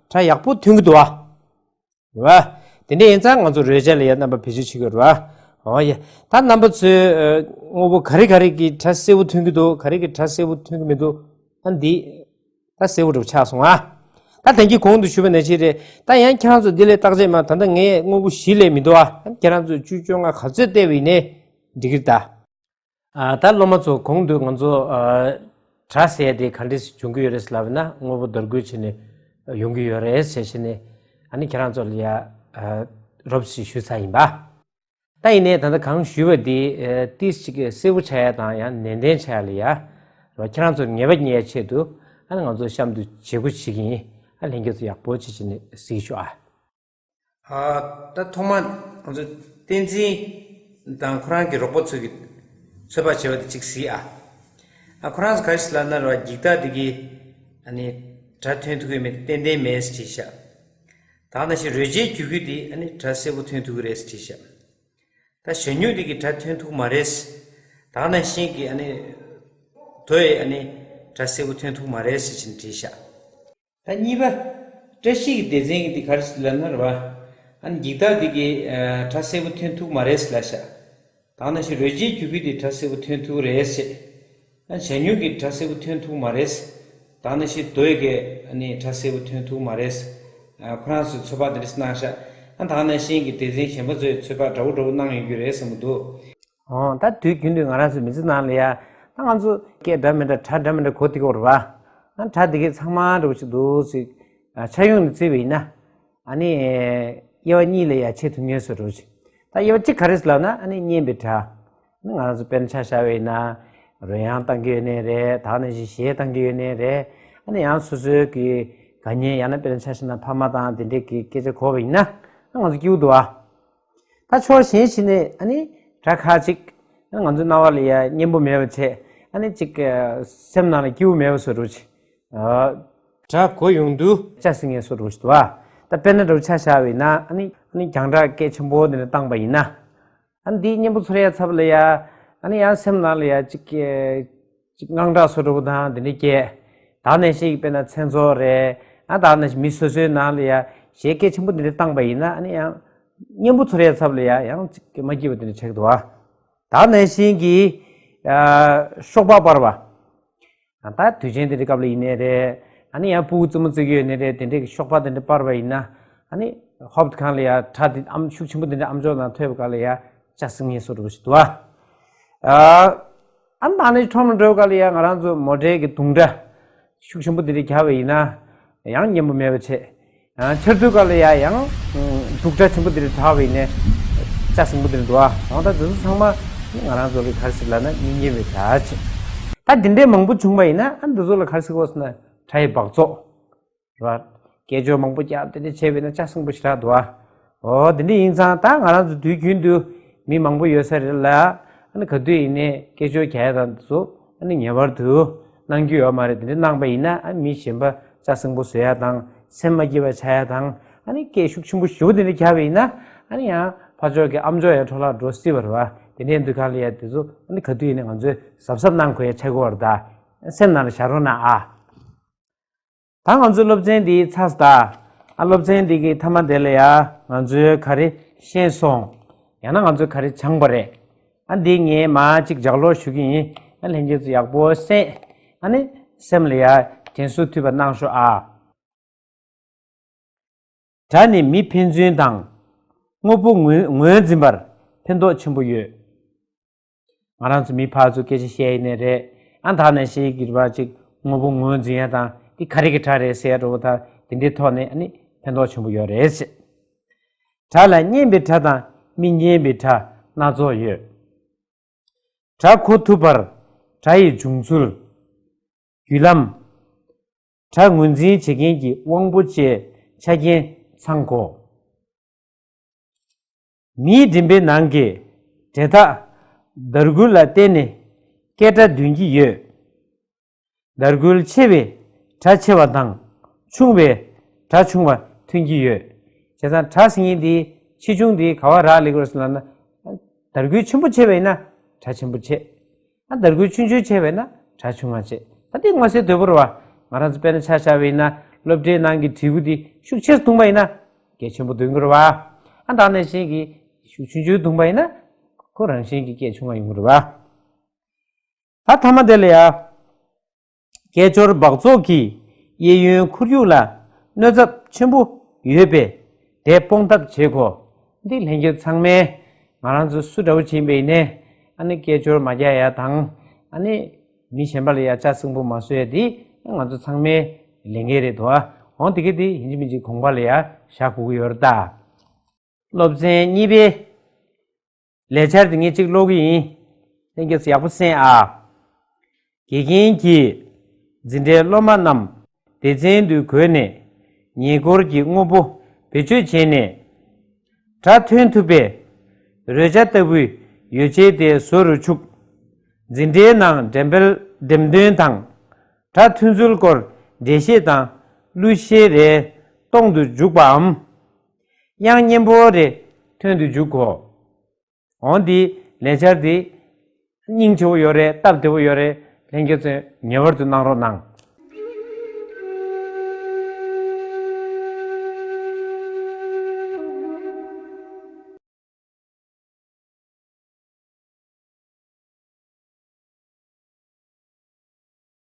སྒྲ་ཡག་པོ་ཐོན་གྱི་འདུག་བ། རེད་བ། དེ་འདྲ་ཡིན་ཙང་ང་ཚོ་རོལ་ཆ་ལ་ཡ་རྣམ་པ་བེད་སྤྱོད་བྱེད་དགོས་རེད་བ། འོ་ཡ། ད་རྣམ་པ་ཚོས་ཨ། དངོས་པོ་ག་རེ་ག་རེ་གི་སྒྲ་གསལ་པོ་ཐོན་གྱི་འདུག་ག་རེ་གི་སྒྲ་གསལ་པོ་ཐོན་གྱི་མི་འདུག་ཨ་འདི། ད་གསལ་པོ་འདྲ་པོ་ཆགས་སོང་ཨ། ད་དེང་གི་གོང་དུ་ཞུས་པ་ནང་བཞིན་རེད། ད་ཡང་ཁྱེད་རང་ཚོ་འདི་ལས་བརྟག་དཔྱད་མ། ད་ལྟ་ངས་དངོས་པོ་བཞི་ལས་མི་འདུག་ཨ། ཁྱེད་རང་ཚོས་བཅུ་བཅོ་ལྔ་ག་ཚོད་བལྟས་པ་ཡིན་ནའི་འགྲིག་གི་རེད་ད། ཨ། ད་སློབ་མ་ཚོ་གོང་དུ་ང་ཚོ་ཨ། སྒྲ་ཟེར་ཡ་དེ་ག་འདྲས་འབྱུང་གི་ཡོད་རེད་ལབ་ན། དངོས་པོ་བརྡར་སྐུལ་བྱས་ནས་ཡོང་གི་ཡོད་རེད་ཟེར་བྱས་ནས། ཨ་ནི་ཁྱེད་རང་ཚོ་ལ་ཡ་ཨ། རོབ་ཅིག་ཞུས་ཚར་ཡིན་པ། ད་ཡིན་ནའི་ད་ལྟ་གང་ཞུས་པ་དེ་ཨ། ཏིས་ཅིག་གསལ་པོ་ཆགས་ཡ་དང་ཡང་ནན་ཏན་ཆགས་ཡ་ལ་ཡ། རོ་ཁྱེད་རང་ཚོར་ངེས་པ་རྙེད་ཡ་ཆེད་དུ། ཨ་ནི་ང་ཚོ་གཤམ་དུ་བྱེད་སྒོ་བྱེད་ཀྱི་ཡིན། ཨ། ལྷན་རྒྱས་ཚོ་ཡག་པོ་བྱེད་བྱས་ནས་གཟིགས་ཤོག་ཨ། ཨ། ད་ཐོག་མར་ང་ཚོ་བསྟན་འཛིན་དང་ཁོ་རང་གི་རོགས་པ་ཚོ་གིས་ཚོད་དཔག་བྱས་པ་དེ་གཅིག་གཟིགས་ཨ། ཨ། ཁོ་རང་ཚོ་ག་རེ་ཟེར་ལབ་ན་རེད་བ། འགྱིག་རྟགས་འདི་གིས་ཨ་ནི་སྒྲ་ཐོན་ཐུབ་ཀྱི་མེད། ཏན་ཏན་མེད་ཟེར་བྲིས་ཤག་ད་ག་ནང་བཞིན་རོལ་ཆའི་རྒྱུད་སྐུད་འདི་ཨ་ནི་སྒྲ་གསལ་པོ་ཐོན་ཐུབ་ཀྱི་རེད་ཟེར་བྲིས་ཤག་ད་ཞྭ་སྨྱུག་འདི་གིས་སྒྲ་ཐོན་ཐུབ་ཀྱི་མ་རེད། ད་ག་ནང་བཞིན་གྱི་ཨ་ནི་རྡོ་ཡིས་ཨ་ནི་སྒྲ་གསལ་པོ་ཐོན་ཐུབ་ཀྱི་མ་རེད་ཟེར་བྱས་ནས་བྲིས་ཤག་ད་གཉིས་པ། བཀྲ་ཤིས་ཀྱི་སྡེ་ཚན་གྱི་འདི་ག་རེ་ཟེར་ལབ་ན་རེད་བ། ཨ་ནི་འགྱིག་རྟགས་འདི་གིས་ཨ། སྒྲ་གསལ་པོ་ཐོན་ཐུབ་མ་རེད་ཟེར་ལབ་ཤག་ད་ག་ནང་བཞིན་རོལ་ཆའི་རྒྱུད་སྐུད་འདིས་སྒྲ་གསལ་པོ་ཐོན་ཐུབ་རེད་ཟེར། ཨ། ཞྭ་སྨྱུག་གིས་སྒྲ་གསལ་པོ་ཐོན་ཐུབ་མ་རེད། ད་ག་ནང་བཞིན་རྡོ་ཡིས་ཨ་ནི་སྒྲ་གསལ་པོ་ཐོན་ཐུབ་མ་རེད། ཨ། ཁོ་རང་ཚོས་ཚོད་དཔག་འདི་འདྲ་གནང་ཤག་ཨ། ད་ག་ནང་བཞིན་གྱི་སྡེ་ཚན་གཞན་པ་ཚོས་ཚོད་དཔག་འདྲ་བོ་འདྲ་བོ་གནང་ཡོང་རྒྱུ་རེད་བསམ་གྱི་འདུག་འོ། ད་དུས་རྒྱུན་དུ་ང་རང་ཚོའི་མི་ཚེ་ནང་ལ་ཡ། ད་ང་ཚོ་སྐད་འདྲ་མི་འདྲ་སྒྲ་འདྲ་མི་འདྲ་གོ་ཐིག་གོ་རེད་བ། ཨ། སྒྲ་འདི་གའི་ཚང་མ་འདྲ་བོ་ཞིག་འདུག་ཅིག་ཨ། ཆ་ཡོང་ནས་བརྩིས་པ་ཡིན་ན། ཨ་ནི་དབྱེ་བ་གཉིས་ལ་ཡ་ཕྱེ་ཐུབ་མཁན་བཟོ་འདྲ་བོ་ཞིག་ད་དབྱེ་བ་གཅིག་ག་རེ་ཟེར་ལབ་ན། ཨ་ནི་སྙན་པའི་སྒྲ། ཨ་ནི་ང་རང་ཚོ་དཔེར་ན་ཆ་བཞག་པ་ཡིན་ན། རོལ་དབྱངས་བཏང་གི་ཡོད་ནའི་རེད། ད་ག་ནང་བཞིན་གཞས་བཏང་གི་ཡོད་ནའི་རེད། ཨ་ནི་ཡང་སོ་སོའི་གི་དགའ་ཉེ་ཡང་ན་དཔེར་ན་ཆ་བཞག་ན་ཕ་མ་དང་དེ་འདྲས་ཀྱི་སྐད་ཆ་གོ་བ་ཡིན་ན། ཨ། ང་ཚོ་སྐྱིད་པོ་འདུག་ཨ། ད་ཕྱོགས་གཞན་ཞིག་ནས་ཨ་ནི་སྒྲ་ཁ་ཅིག་ང་ཚོའི་རྣ་བ་ལ་ཡ་སྙན་པོ་མེད་པ་བྱས། ཨ་ནི་ཅིག་སེམས་ནང་ལ་སྐྱིད་པོ་མེད་པ་བཟོ་འདྲ་ཅིག་སྒྲ་གོ་ཡོང་དུས་ཅ་སེ་ངེས་བཟོ་འདྲ་ཅིག་འདུག་ཨ། ད་དཔེར་ན་འདྲ་བོ་ཆ་བཞག་པ་ཡིན་ན། ཨ་ནི་ཨ་ནི་རྒྱང་བསྒྲགས་སྐད་ཆེན་པོ་འདི་འདྲ་བཏང་པ་ཡིན་ན། ཨ་ནི་འདི་སྙན་པོ་ཚོར་ཡ་ཚབ་ལ་ཡ། ཨ་ནི་ཡང་སེམས་ནང་ལ་ཡ་ཅིག་ཅིག་དངངས་སྐྲག་བཟོ་འདྲ་བོ་དང་དེ་འདྲ་སྐྱེས། ད་ག་ནང་བཞིན་གྱི་དཔེར་ན་མཚན་ཚོགས་རེད། ཨ། ད་ག་ནང་བཞིན་མི་སོ་སོའི་ནང་ལ་ཡ་གཞས་སྐད་ཆེན་པོ་འདི་འདྲ་བཏང་པ་ཡིན་ན། ཨ་ནི་ཡང་སྙན་པོ་ཚོར་ཡ་ཚབ་ལ་ཡ་ཡང་ཅིག་མ་སྐྱིད་པ་འདི་འདྲ་ཆགས་འདུག་ཨ། ད་ག་ནང་བཞིན་གྱི་ཨ། གཤོག་པ་སྤར་བ། ཨ། ད་དུས་ཆེན་འདི་འདྲའི་སྐབས་ལ་ཡིན་ནའི་རེད། ཨ་ནི་ཡང་ཕྲུ་གུ་རྩེད་མོ་རྩེ་གི་ཡོད་ནའི་རེད། དེ་འདྲའི་གི་གཤོག་པ་འདི་འདྲ་སྤར་བ་ཡིན་ན། ཨ་ནི་ཧོབ་ཁང་ལ་ཡ་སྒྲ་འདི་ཨམ་ཤུགས་ཆེན་པོ་འདི་འདྲ་ཨམ་ཅོག་ནང་ཐོས་པ་ག་ལ་ཡ་ཅ་སེ་ངེས་བཟོ་འདྲ་བོ་ཞིག་འདུག་ཨ། ཨ། ཨ་ནི་ད་ནི་ཁྲོམ་ལ་འགྲོ་ག་ལ་ཡ་ང་རང་ཚོ་མོ་ཊའི་གི་དུང་སྒྲ་ཤུགས་ཆེན་པོ་འདི་འདྲ་རྒྱག་པ་ཡིན་ན་ཡང་སྙན་པོ་མེད་པ་བྱས། ཨ། ཆར་དུས་ག་ལ་ཡ་ཡང་སྡུག་སྒྲ་ཆེན་པོ་འདི་འདྲ་གྲགས་པ་ཡིན་ནའི་ཅ་སེ་ངེས་པོ་འདི་འདྲ་འདུག་ཨ། འོ། ད་འདི་ཚོ་ཚང་མ་ང་རང་ཚོ་གི་ག་རེ་ཟེར་ལབ་ན་སྙིང་རྗེ་བའི་སྒྲ་བྱས། ད་འདི་འདྲའི་མང་པོ་བྱུང་བ་ཡིན་ན། ཨ། འདི་ཚོ་ལ་ག་རེ་ཟེར་དགོས་ཟེར་ན་སྒྲ་ཡི་སྦགས་བཙོག་རེད་བ། སྐད་ཅོར་མང་པོ་བརྒྱབ་དེ་འདྲ་བྱས་པས་ན་ཅ་སེ་ངེས་པོ་ཞེ་དྲག་འདུག་ཨ། འོ། དེ་འདྲ་ཡིན་ཙང་ད་ང་རང་ཚོ་དུས་རྒྱུན་དུ་མི་མང་པོ་ཡོད་ས་རེད་ལ། ཨ་ནི་ག་དུས་ཡིན་ནའི་སྐད་ཅོར་རྒྱག་ཡ་དང་དེ་ཚོ་ཨ་ནི་ངེས་པར་དུ་གནང་རྒྱུ་ཡོད་མ་རེད། དེ་འདྲ་གནང་པ་ཡིན་ན། ཨ། མི་གཞན་པ་ཅ་སེ་ངེས་པོ་བཟོ་ཡ་དང་སེམས་མ་སྐྱིད་པ་ཆགས་ཡ་དང་། ཨ་ནི་སྐད་ཤུགས་ཆེན་པོ་ཞེ་པོ་དེ་འདྲ་རྒྱག་པ་ཡིན་ན། ཨ་ནི་ཡང་ཕར་ཕྱོགས་ཀྱི་ཨམ་ཅོག་ཡང་འཕྲོ་བརླག་འགྲོ་སྲིད་པ་རེད་བ། དེ་འདྲ་ཡིན་དུས་ག་ལ་ཡ་དེ་ཚོ་ཨ་ནི་ག་དུས་ཡིན་ནའི་ང་ཚོས་གཟབ་གཟབ་གནང་དགོས་ཡ་ཆགས་ཀྱི་ཡོད་རེད་ད། སེམས་ནང་ལ་བཞག་རོགས་གནང་ཨ། ད་ང་ཚོའི་སློབ་ཚན་འདི་ཚར་སོང་ད། ཨ། སློབ་ཚན་འདི་གི་མཐའ་མ་དེ་ལ་ཡ་ང་ཚོས་ག་རེ་ཤེས་སོང་། ཡང་ན་ང་ཚོས་ག་རེ་སྦྱངས་པ་རེད། ཨ། འདི་ངས་མར་ཅིག་ལྗགས་ཀློག་ཞུ་གི་ཡིན། ཨ། ལྷན་རྒྱས་ཚོ་ཡག་པོ་གསན། ཨ་ནི་སེམས་ལ་ཡ་དྲན་གསོ་ཐུབ་པ་གནང་ཤོག་ཨ། སྒྲ་ནི་མི་ཕན་ཚུན་དང་། དངོས་པོ་ངོས་ངོས་འཛིན་པར་ཕན་ཐོགས་ཆེན་པོ་ཡོད། ང་རང་ཚོ་མི་ཕར་ཚུར་སྐད་ཆ་བཤད་ཡིན་ནའི་རེད། ཨ་ད་ནང་བཞིན་གྱི་རེད་པ། ཅིག་དངོས་པོ་ངོས་འཛིན་ཡ་དང་འདི་ག་རེ་གི་སྒྲ་རེད་ཟེར་ཡ་འདྲ་བོ་ད་དེ་འདྲའི་ཐོག་ནས་ཨ་ནི་ཕན་ཐོགས་ཆེན་པོ་ཡོད་རེད་ཟེར། སྒྲ་ལ་སྙན་པའི་སྒྲ་དང་མི་སྙན་པའི་སྒྲ་སྣ་ཚོགས་ཡོད། སྒྲ་གོ་ཐུབ་པར་སྒྲ་ཡི་འབྱུང་ཚུལ། རྒྱུད་ལམ། སྒྲ་ངོས་འཛིན་བྱེད་མཁན་གྱི་དབང་པོ་བཅས་ཆ་རྐྱེན་ཚང་དགོས། མིའི་མགྲིན་པའི་ནང་གི་འབྲེལ་ཐག་དར་སྐུད་ལ་བརྟེན་ནས་སྐད་སྒྲ་འདོན་གྱི་ཡོད། དར་སྐུད་ཆེ་བས་སྒྲ་ཆེ་བ་དང་ཆུང་བས་སྒྲ་ཆུང་བ་ཐོན་གྱི་ཡོད། བྱས་ཙང་སྒྲ་ཟེར་མཁན་འདི་ཆེ་ཆུང་འདི་ག་བ་རག་ལས་ཀྱི་རེད་ཟེར་ལབ་ན། དར་སྐུད་ཆེན་པོ་ཆེ་བས་ན་སྒྲ་ཆེན་པོ་ཆེ། ཨ་དར་སྐུད་ཆུང་ཆུང་ཆེ་བས་ན་སྒྲ་ཆུང་ང་ཆེ། ད་འདི་མངོན་གསལ་དོད་པོ་རེད་བ། ང་རང་ཚོ་དཔེར་ན་ཆ་བཞག་པ་ཡིན་ན་སློབ་གྲྭའི་ནང་གི་དྲིལ་བུ་འདི་ཤུགས་ཆེར་བརྡུངས་པ་ཡིན་ན་སྐད་ཆེན་པོ་འདོན་གྱི་རེད་བ། ཨ་ད་ནང་བཞིན་གྱི་ཤུགས་ཆུང་ཆུང་བརྡུངས་པ་ཡིན་ན་ཁོ་རང་བཞིན་གྱི་སྐད་ཆུང་བ་ཡོང་གི་རེད་བ། ད་མཐའ་མ་དེ་ལ་ཡ། སྐད་ཅོར་སྦགས་བཙོག་གིས་གཡས་གཡོན་ཁོར་ཡུག་ལ་གནོད་ཚབས་ཆེན་པོ་ཡོད་པས་དེ་སྤོང་ཐབས་བྱེད་དགོས། འདི་ལྷན་རྒྱས་ཚང་མས་ང་རང་ཚོ་སུ་འདྲ་བོ་ཕྱིན་པ་ཡིན་ནའི་ཨ་ནི་སྐད་ཅོར་མ་རྒྱག་ཡ་དང་ཨ་ནི་མི་གཞན་པ་ལ་ཡ་ལྕགས་སྲིན་པོ་མ་བཟོ་ཡ་འདི་ང་ཚོ་ཚང་མའི་ལས་འགན་རེད་དོ། འོང་དེ་ག་དེ་ཡིན་གཅིག་མིན་གཅིག་དགོངས་པ་ལ་ཡ་བཞག་དགོས་ཀྱི་ཡོད་རེད་ད། སློབ་ཚན་གཉིས་པའི་ལས་འཆར་དེ་ངས་གཅིག་ཀློག་གི་ཡིན། ལྷན་རྒྱས་ཚོ་ཡག་པོ་གསན་ཨ། དགེ་རྒན་གྱིས་འཛིན་གྲྭའི་སློབ་མ་རྣམས་སྡེ་ཚན་དུ་བགོས་ནས་ཉེ་འཁོར་གྱི་དངོས་པོ་བེད་སྤྱོད་བྱས་ནས་སྒྲ་ཐོན་ཐུབ་པའི་རོལ་ཆ་ལྟ་བུའི་ཡོ་བྱད་དེ་བཟོ་རུ་ཆུགས། འཛིན་གྲྭའི་ནང་འགྲེམས་སྤེལ་འགྲེམས་སྟོན་དང་སྒྲ་ཐོན་ཚུལ་སྐོར་འགྲེལ་བཤད་དང་གླུ་གཞས་རེ་གཏོང་དུ་འཇུག་པའམ། དབྱངས་སྙན་པོ་རེ་ཐོན་དུ་འཇུག་གོ། འོང་འདི་ལས་འཆར་འདི་སྙིང་རྗེ་པོ་ཡོད་རེད། སྟབས་བདེ་པོ་ཡོད་རེད། ལྷན་རྒྱས་ཚོས་ངེས་པར་དུ་གནང་རོགས་གནང་།